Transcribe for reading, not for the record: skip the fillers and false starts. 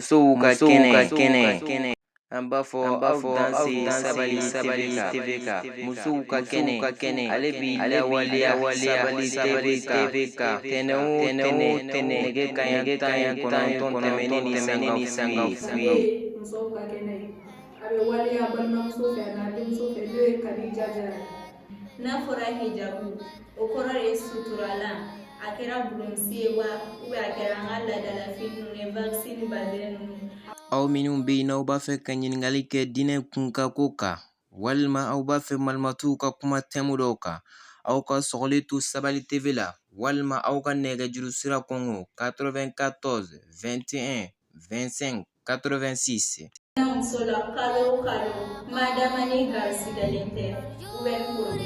Musow ka kɛnɛ, an b'a fɔ aw danse Sabali TV kan. Musow ka kɛnɛ, ale b'i lawaleya Sabali TV kan tɛnɛ o tɛnɛ, nɛgɛ kanɲɛ 19 tɛmɛnen ni sanga fu ye. Musow ka kɛnɛ, a bɛ waleya balimamuso fɛ n'a denmuso fɛ, n'o ye Kadija Jara ye. N'a fɔra hijabu, o kɔrɔ de ye suturalan. A kɛra bulonsi ye wa, ou a kɛra an ka laadalafini ninnu ye, wax ni bazɛn ninnu. Aw minnu bɛ yen, n'aw b'a fɛ ka ɲininkali kɛ diinɛ kunkan ko kan, walima aw b'a fɛ malimatuw ka kuma thème dɔw kan, aw ka sɔgɔli to Sabali TV la, walima aw ka nɛgɛjuru sira kɔngɔ 94 21 25 86. Muso la kalo o kalo, madama ni garisigɛlen tɛ, ou bien ni problème.